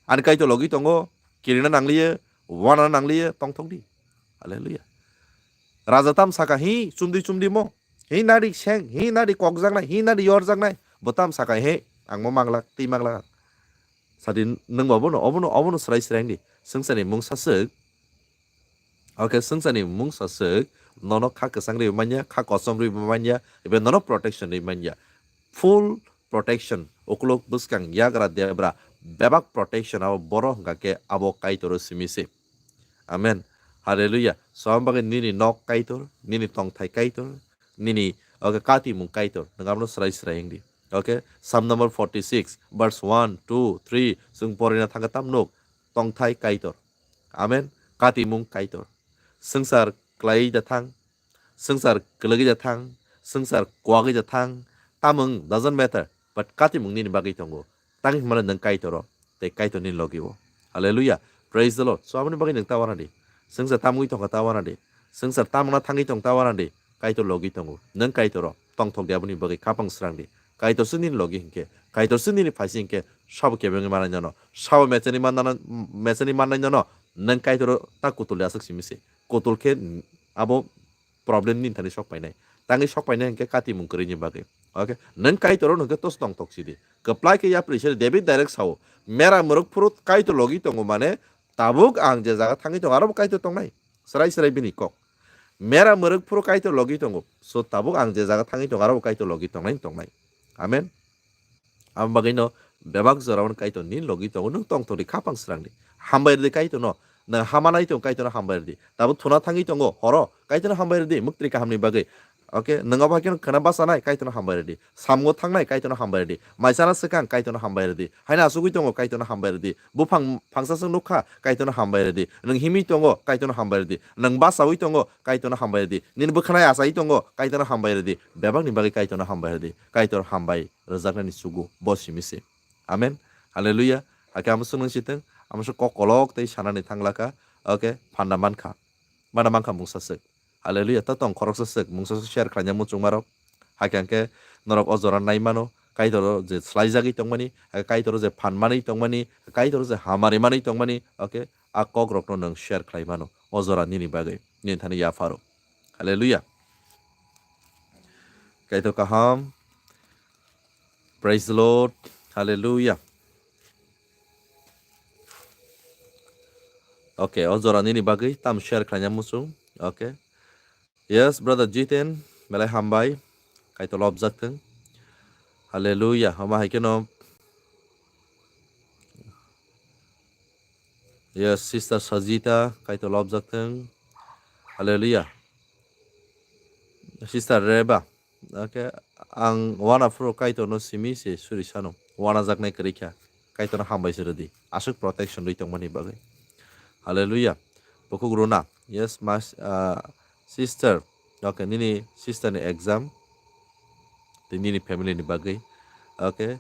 Ani Kaitor logi tongo. Kirina nangliye, wana nangliye, tongthok di. Hallelujah. Raja tam saka hi chumdi chumdi mo. Hi nadi seng, hi nadi kokjaknai, hi nadi yorjaknai. Bo tam saka hi, ang mo manglak, twi manglak. Sadi nwng bo obono, obono, obono swrai swrai di. Swngcharni mungsaswk. Okay, swngcharni mungsaswk. Nono kha kwchang ri manya, kha kosom ri manya, ebe nono protection ri manya. Full protection. Ukulok bwskang yagra debra. Bebak protection abo boro hwnkha khe abo Kaitoro simi se. Amen. Hallelujah. So, ang bagwi nini nok Kaitor, nini tongthai Kaitor, nini, okay, katimung Kaitor. Nwng abono swrai swrai wng di. Okay? Psalm number forty-six, verse one, two, three, chwng porina thangkha tam nuk, tongthai Kaitor. Amen. Katimung Kaitor. Swngchar kwlai da thang, swngchar kwlwgwi da thang, swngchar kwagwi da thang, tamung doesn't matter, but katimung nini bagwi tongo. Tang hinmano nwng Kaitoro, tei Kaitor nini logi o. Hallelujah. Praise the Lord. So, aboni bagwi nwng ta wana di. Swngchar tamungwi tongkha ta wana di. Swngchar tamungna thangwi tong ta wana di. Kaitor logi tongo. Nwng Kaitoro. Tongthok di aboni bagwi khapang srang di. Kaitor se nini logi hinkhe. Kaitor se nini phaisi hinkhe. Sabo kebengwi manai nono. Sabo mechani mannana-, mechani mannai nono. Nwng Kaitoro ta kutul di aswk simi se. Kutul khe abo problem nini thani sok painai. Tangwi sok painai hinkhe katimung kwrwini bagwi. Okay? Nwng Kaitoro nwng khe tos tongthok sidi. Kwplai khe yapri se David direct sao. Mera mwrwk phuru Kaitor logi tongo mane tabuk ang je jaga thangwi tongo aro bo Kaitor tongnai. Swrai swrai bini kok. Mera mwrwk phuru Kaitor logi tongo. So tabuk ang je jaga thangwi tongo aro bo Kaitor logi tongnai tongnai. Amen. Abo bagwino bebak jorao Kaitor nini logi tongo, nwng tongthok di khapang srang di. Hambai rwdi Kaitorno, nwng hama nai tongo Kaitorno hambai rwdi. Tabuk thuna thangwi tongo, horo Kaitorno hambai rwdi, muktri kahamni bagwi. Okay, nwng abo haikhe khwna bachanai Kaitorno hambai rwdi. Samungo thangnai Kaitorno hambai rwdi. Mai chana swkang Kaitorno hambai rwdi. Haino achugwi tongo Kaitorno hambai rwdi. Buphang phangsa swk nukha Kaitorno hambai rwdi. Nwng himwi tongo Kaitorno hambai rwdi. Nwng bachaui tongo Kaitorno hambai rwdi. Nini bwkhanai achai tongo Kaitorno hambai rwdi. Bebakni bagwi Kaitorno hambai rwdi. Kaitor hambai rwjaknani chugo bo simi se. Amen. Hallelujah. Hakhe amo swngnang sitwng, Amo se kok kolok tei sanani thang lakha. Okay, phanda mankha. Mana mankha mungsa swk. Hallelujah. Ta tong khoroksa swk, mungsa swk share khlaina muchungmarok. Hakhe hwnkhe norok o jora nai mano, Kaitor o je swlaijagwi tongmani, hakhe Kaitor o je phan manwi tongmani, Kaitor o je hamari manwi tongmani, okay, a kok rokno nwng share khlai mano o jora nini bagwi, nini thani yapharo. Hallelujah. Kaitor kaham. Praise the Lord. Hallelujah. Okay, o jora nini bagwi tam share khlaina muchung. Okay. Yes, brother Jiten, belai hambai. Kaitor lobjak thung. Hallelujah. Hama hai keno. Yes, sister Sajita, Kaitor lobjak thung. Hallelujah. Sister Reba, okay, ang wana phuru Kaitorno simi se suri sano. Wana jaknai kwrwi kha. Kaitorno hambai se rwdi. Aswk protection rwi tongmani bagwi. Hallelujah. Bukhuk Runa. Yes, mas, ah, sister. Okay, nini sister ni exam. Tei nini family ni bagwi. Okay.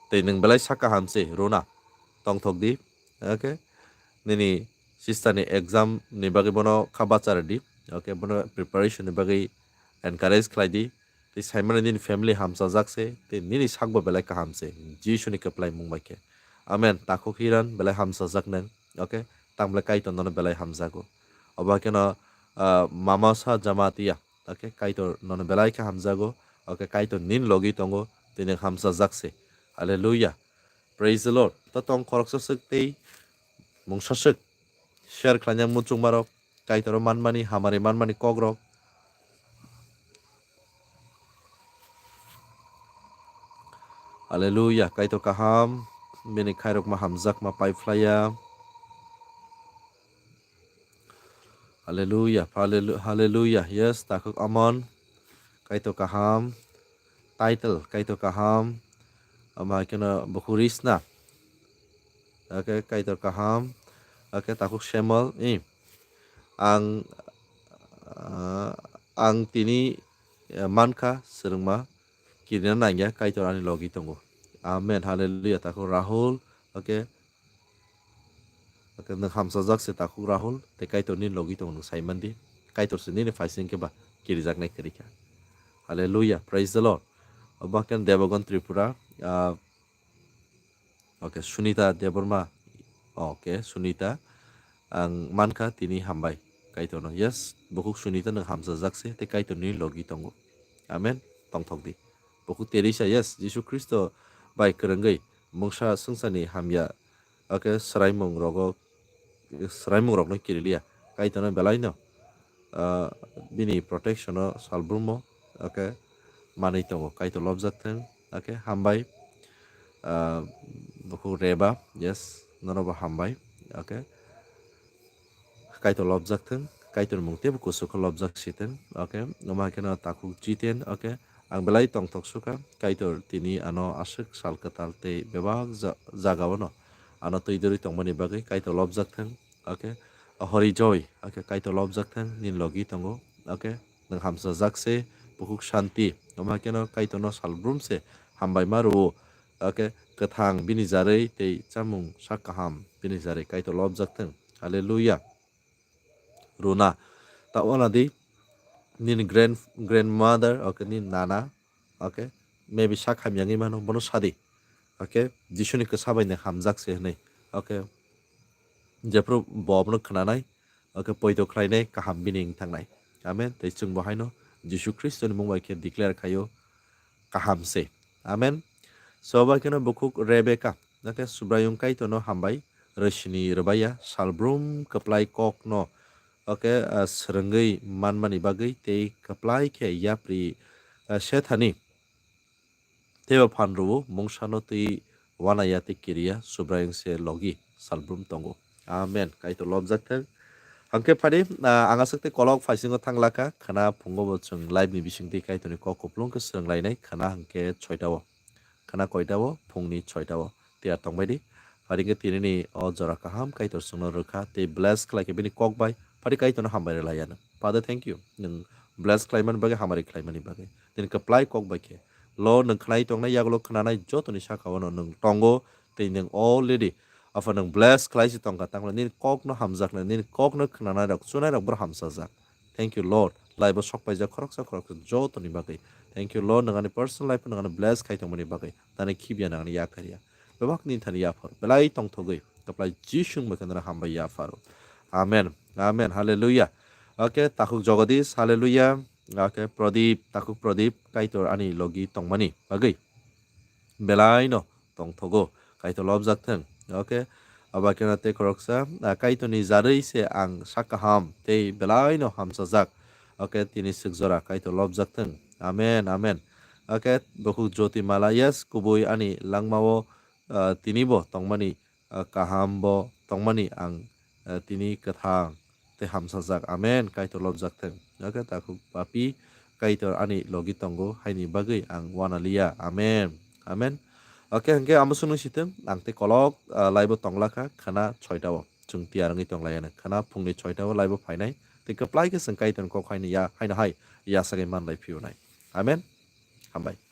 Tei nwng belai sak kaham se Runa. Tongthok di. Okay. Nini sister ni exam ni bagwi bono kha bacha rwdi. Okay, bono preparation ni bagwi encourage khlai di. Tei saimano nini family hamsajak se, tei nini sakbo belai kaham se, Jisuni kwplai mung bai khe. Amen. Takhuk Hiran belai hamsajak nwng. Okay, tang belai Kaitor nono belai hamjago. Obo haikhe no, ah, Mama sa Jamatia. Okay, Kaitor nono belai khe hamjago. Okay, Kaitor nini logi tongo, tei nwng hamsajak se. Hallelujah. Praise the Lord. To tong khoroksa swk tei mungsa swk share khlaina muchungmarok, Kaitoro manmani, hamari manmani kokrok. Hallelujah, Kaitor kaham, bini khairokma hamjakma pai phlaiya. Hallelujah, hallelu-, hallelujah. Yes, takhuk Amon, Kaitor kaham. Title, Kaitor kaham. Ama keno bukhuk Risna. Okay, Kaitor kaham. Okay, takhuk Shemal. I. Ang, ah, ang tini, eh, mankha, swrwngma kirina nangya, Kaitor ani logi tongo. Amen. Hallelujah. Takhuk Rahul. Okay. Okay, nwng hamsajak se takhuk Rahul, tei Kaitor nini logi tongo nwng sai mandi. Kaitor se nini phaising khe ba kirijaknai kwrwi kha. Hallelujah, praise the Lord. Obo khe Debogon Tripura, ah, okay, Sunita Debbarma, okay, Sunita, ang mankha tini hambai Kaitorno. Yes, bukhuk Sunita nwng hamsajak se, tei Kaitor nini logi tongo. Amen, tongthok di. Bukhuk Teresa, yes, Jisu Khristo bai kwrwngwi mungsa swngcharni hamya, okay, swraimung rogo, swraimung rokno kiriliya. Kaitorno belaino, ah, bini protection o salbrumo, okay, manwi tongo. Kaitor lobjak thung, okay, hambai. Ah, bukhuk Reba, yes, nono bo hambai, okay. Kaitor lobjak thung, Kaitor mung teibo kusu khe lobjak si thung, okay. Omo hai kheno takhuk Jiten, okay. Ang belai tongthok sukha, Kaitor tini ano aswk sal kwtal tei bebak ja-, jagao no ano twi dwrwi tongmani bagwi Kaitor lobjak thung, okay. Hori Joy, okay, Kaitor lobjak thung, nini logi tongo, okay. Nwng hamsajak se, bukhuk Shanti, omo hai kheno Kaitorno salbrum se hambai ma rwo, okay. Kwthang bini jarwi tei chamung sak kaham bini jarwi Kaitor lobjak thung. Hallelujah. Runa. Ta wana di nini grand, grandmother, okay, nini nana, okay, maybe sak hamya wngwi mano, bono sadi, okay, Jisuni kwsa bai nang hamjak se hwnwi, okay, jephru bo abono khwnanai, okay, poito khlainai kaham bini wng thangnai. Amen. Tei chwng bo haino Jisu Khristoni mung bai khe declare khaio kaham se. Amen. So bai kheno bukhuk Rebeka, okay, Subraiyung Kaitorno hambai rwsini rwbaiya, salbrum kwplai kokno, okay, ah, swrwngwi manmani bagwi tei kwplai khe yapri, ah, sethani teibo phan rwo, mungsano twi wanaya tei kiriya, Subraiyung se logi salbrum tongo. Amen. Kaitor lobjak thang. Hwnkhe phadi, ah, ang aswk tei kolok phaisingo thang lakha, khwna phungo bo chwng live ni bisingtwi Kaitorni kok kuplung khe swrwng lainai, khwna hwnkhe soita o. Khwna koita o, phungni soita o. Tiyar tongbai di. Phadi hwnkhe tinini o jora kaham Kaitor chwngno rwkha tei bless khlai khe bini kok bai. Phadi Kaitorno hambai rwlaiya nwng. Father, thank you. Nwng bless khlaimani bagwi, hamari khlaimani bagwi. Nini kwplai kok bai khe. Lo nwng khnai tongnai, yagulo khnanai jotoni saka o no nwng tongo tei nwng already Apha nwng bless khlai si tongkha, tangla nini kokno hamjaknai, nini kokno khwnanai rok, chunai rok boro hamsajak. Thank you, Lord. Laibo sokpaijak khoroksa khoroksa jotoni bagwi. Thank you, Lord, nwng ani personal life nwng ano bless khai tongmani bagwi. Tani khibya nwng ani yakharya. Bebak nini thani yaphar. Belai tongthogwi. Kaplai Jisu wngwi khe nwng hambai yapharo. Amen. Amen. Hallelujah. Okay, takhuk Jagadish. Hallelujah. Okay, Pradip, takhuk Pradip. Kaitor ani logi tongmani bagwi. Belai no tongthogo. Kaitor lobjak thung. Okay. Aba kena tei khoroksa, ah, Kaitorni jarwi se ang sak kaham tei belai no hamsajak. Okay, tini swk jora Kaitor lobjak thung. Amen, amen. Okay, bukhuk Jyoti Mala, yes, kubui ani langmao, ah, tini bo tongmani, ah, kaham bo tongmani ang, ah, tini kwthang tei hamsajak. Amen. Kaitor lobjak thung. Okay, takhuk Papi, Kaitor ani logi tongo, haini bagwi ang uanaliya. Amen. Amen. Okay, hwnkhe amo swnwi sitwng, ang tei kolok, ah, laibo tonglakha, khana soita o. Chwng tiyar wngwi tonglaiya, khana phungni soita o laibo phainai. Tei kwplai khe chwng Kaitorni kok haino ya, haino hai, yasagwi manlai phiyunai. Amen. Hambai.